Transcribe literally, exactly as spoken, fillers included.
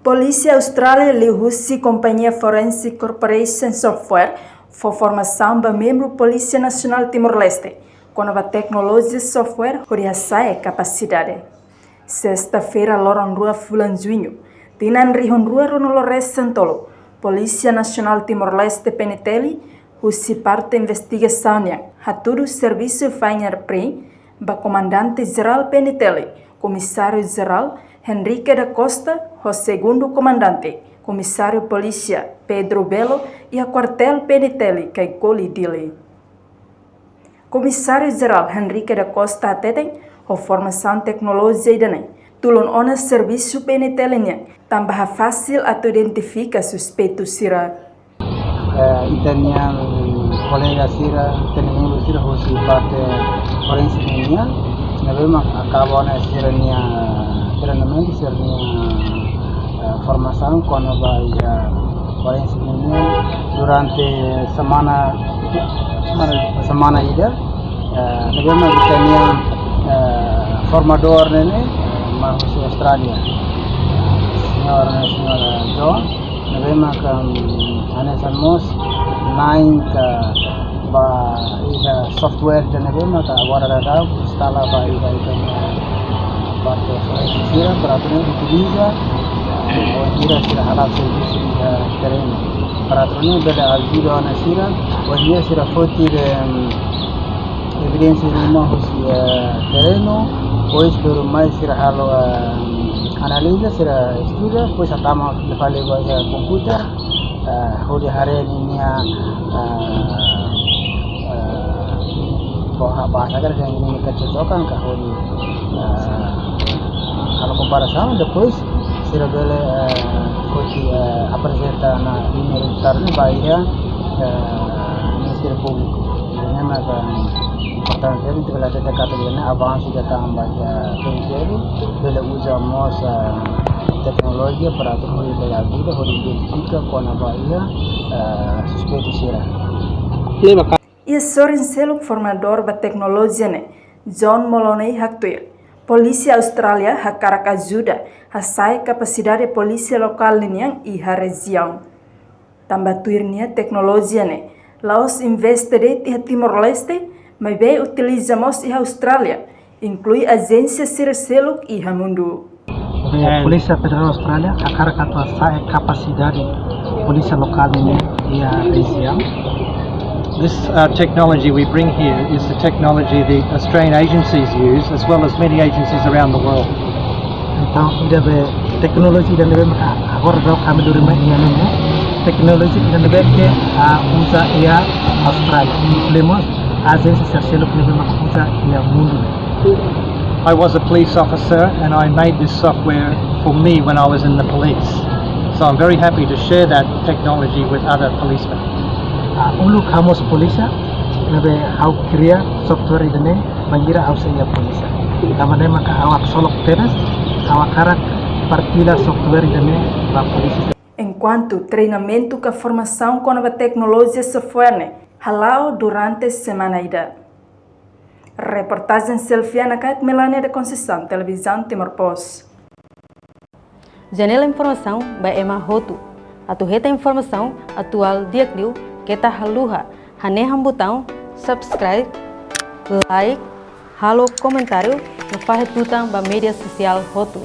Polísia Austrália liuhusi kompañia Forensic Corporation Software fó formasaun ba membru Polísia Nasionál Timor-Leste kona-ba teknolojia software hodi hasa'e kapasidade. Sesta-feira, loron rua fulan Juñu, tinan rihun rua ruanulu resin tolu, Polísia Nasionál Timor-Leste, P N T L, husi parte investigasaun nian hatudu servisu fingerprint ba Komandante Jerál P N T L, Komisáriu Jerál Henrique da Costa, ho Segundu Komandante, Komisáriu Polísia Pedro Belo, iha Kuartél P N T L Caicoli, Dili. Komisáriu Jerál Henrique da Costa hateten, ho formasaun teknolojia ida-ne'e, tulun ona servisu P N T L nian, tanba hafasil atu identifika suspeitu sira. Eh, ita-nia kolega sira, ita-nia membru sira husi parte forensik nian, ne'ebé mak akaba ona sira-nia treinamentu, sira-nia, eh, formasaun kona-ba iha forensik nian durante semana, semana ida. Eh, ne'ebé mak ita-nia, eh, formadór ne'e, eh, mak husi Austrália. Señór, señór, eh, John, ne'ebé mak, em, hanesan mós na'in ka ba iha software ida ne'ebé mak agora daudaun instala ba iha, iha parte forensik sira, para atu nune'e utiliza, eh, bainhira sira hala'o servisu iha terrenu. Para atu nune'e bele ajuda ona sira, bainhira sira foti, em, evidénsia ruma husi, eh, terrenu, depois baru mai sira halo, eh, analiza, sira estuda, depois hatama fali ba iha komputer, eh, hodi haree ninia, eh, eh, ba-, bahasa Inggris ninia kecocokan ka hodi, eh, halo komparasaun, depois sira bele, eh, foti, eh, aprezenta ona ninia rezultadu ne'e ba iha, eh, Ministériu Públiku. Ne'e mak importante, ita bele hatete katak ne'e avansu ida tan ba iha P N T L, bele uza mós, eh, teknolojia para atu hodi bele ajuda, hodi identifika kona-ba iha, eh, suspeitu sira. Iha sorin seluk formadór ba teknolojia ne'e, John Moloney haktuir, Polísia Austrália hakarak ajuda hasa'e kapasidade polísia lokál ninian iha rejiaun. Tanba tuir nia teknolojia ne'e la'ós investe de'it iha Timor-Leste, maibé utiliza mós iha Austrália, inklui ajénsia sira seluk iha mundu. Be, Polísia Federál Austrália hakarak atu hasa'e kapasidade polísia lokál ninian iha rejiaun. This, uh, technology we bring here is the technology the Australian agencies use, as well as many agencies around the world. Entaun, ida-ne'e teknolojia ida-ne'ebé maka agora daudaun ami lori mai iha ne'e, teknolojia ida-ne'ebé ke, ah, uza iha Austrália. Inkluímos ajénsia sira seluk ne'ebé maka uza iha mundu. I was a police officer and I made this software for me when I was in the police. So I'm very happy to share that technology with other policemen. Ah, uluk ha'u mós polísia, ne'ebé ha'u kria software ida-ne'e bainhira ha'u sa'e iha polísia. Tanba ne'e maka ha'u haksolok tebes, ha'u hakarak partilla software ida-ne'e ba polísia. Enkuantu treinamentu ka formasaun kona-ba teknolojia software ne'e hala'o durante semana ida. Reportajen Selfiana Kait, Melania da Conceição, Televizaun Timor Post. Janela informasaun ba ema hotu. Atu hetan informasaun atuál di'ak liu, keta haluha hanehan butaun subscribe, like, halo komentáriu no fahe tutan ba média sosiál hotu.